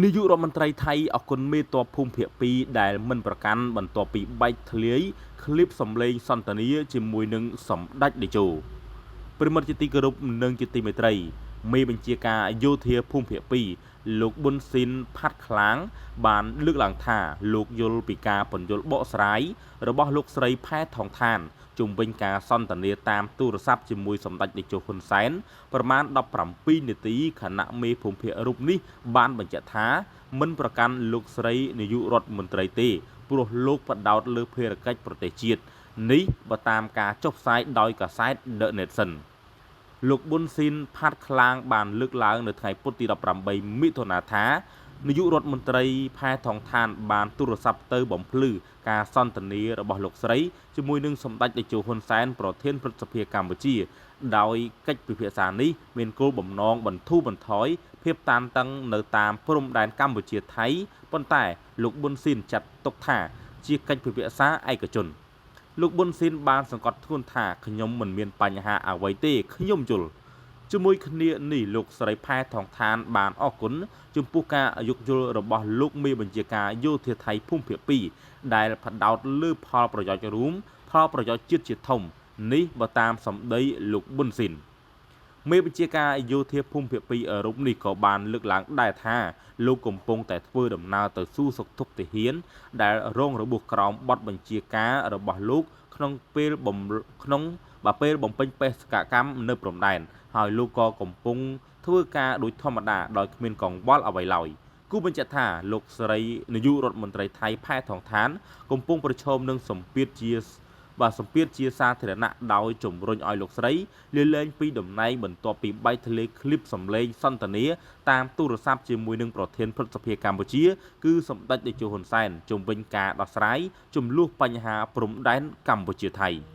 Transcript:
នាយករដ្ឋមន្ត្រីថៃអគុណមេតបភូមិភាគ2ដែលមិនប្រកាន់បន្ទាប់ពីបែកធ្លាយឃ្លីបសម្លេងសន្ទនាជាមួយនឹងសម្ដេចតេជោប្រិមត្តជាទីគោរពនិងជាទីមេត្រីមេបញ្ជាការយោធាភូមិភាគ2លោកប៊ុនស៊ីនផាត់ខ្លាងបានលើកឡើងថាលោកយល់ពីការពន្យល់បកស្រាយរបស់លោកស្រីផែថងឋានជុំវិញការសន្ទនាតាមទូរស័ព្ទជាមួយសម្ដេចតេជោហ៊ុនសែនប្រមាណ17នាទីខណៈមេភូមិភាគរូបនេះបានបញ្ជាក់ថាមិនប្រកាន់លោកស្រីនាយករដ្ឋមន្ត្រីទេព្រោះលោកផ្ដោតលើភារកិច្ចប្រទេសជាតិនេះបើតាមការចុះផ្សាយដោយកាសែត The Nation លោកប៊ុនស៊ីនផាត់ខ្លាងបានលើកឡើងនៅថ្ងៃពុធទី18មិថុនាថានាយករដ្ឋមន្ត្រីផែថងឋានបានទូរស័ព្ទទៅបំភ្លឺការសន្ទនារបស់លោកស្រីជាមួយនឹងសម្ដេចតេជោហ៊ុនសែនប្រធានព្រឹទ្ធសភាកម្ពុជាដោយកិច្ចពិភាក្សានេះមានគោលបំណងបន្ធូរបន្ថយភាពតានតឹងនៅតាមព្រំដែនកម្ពុជាថៃប៉ុន្តែលោកប៊ុនស៊ីនចាត់ទុកថាជាកិច្ចពិភាក្សាឯកជនលោកប៊ុនស៊ីនបានសង្កត់ធ្ងន់ថាខ្ញុំមិនមានបញ្ហាអ្វីទេខ្ញុំយល់ជាមួយគ្នានេះលោកស្រីផែថងឋានបានអរគុណចំពោះការយោគយល់របស់លោកមេបញ្ជាការយោធាថៃភូមិភាគ2ដែលផ្ដោតលើផលប្រយោជន៍រួមផលប្រយោជន៍ជាតិជាធំនេះបើតាមសម្ដីលោកប៊ុនស៊ីនមេបញ្ជាការយោធាភូមិភាគ2រូបនេះក៏បានលើកឡើងដែរថាលោកកំពុងតែធ្វើដំណើរទៅសួរសុខទុក្ខទាហានដែលរងរបួសក្រោមបទបញ្ជាការរបស់លោកក្នុងពេលបំក្នុងបើពេលបំពេញបេសកកម្មនៅព្រំដែនហើយលោកក៏កំពុងធ្វើការដូចធម្មតាដោយគ្មានកង្វល់អ្វីឡើយគូបញ្ជាក់ថាលោកស្រីនាយករដ្ឋមន្ត្រីថៃផែថងឋានកំពុងប្រឈមនឹងសម្ពាធជាបាទសម្ពាធជាសាធារណៈដោយជំរុញឲ្យលោកស្រីលាលែងពីតំណែងបន្ទាប់ពីបែកធ្លាយឃ្លីបសម្លេងសន្ទនាតាមទូរស័ព្ទជាមួយនឹងប្រធានព្រឹទ្ធសភាកម្ពុជាគឺសម្ដេចតេជោហ៊ុនសែនជុំវិញការដោះស្រាយជម្លោះបញ្ហាព្រំដែនកម្ពុជាថៃ។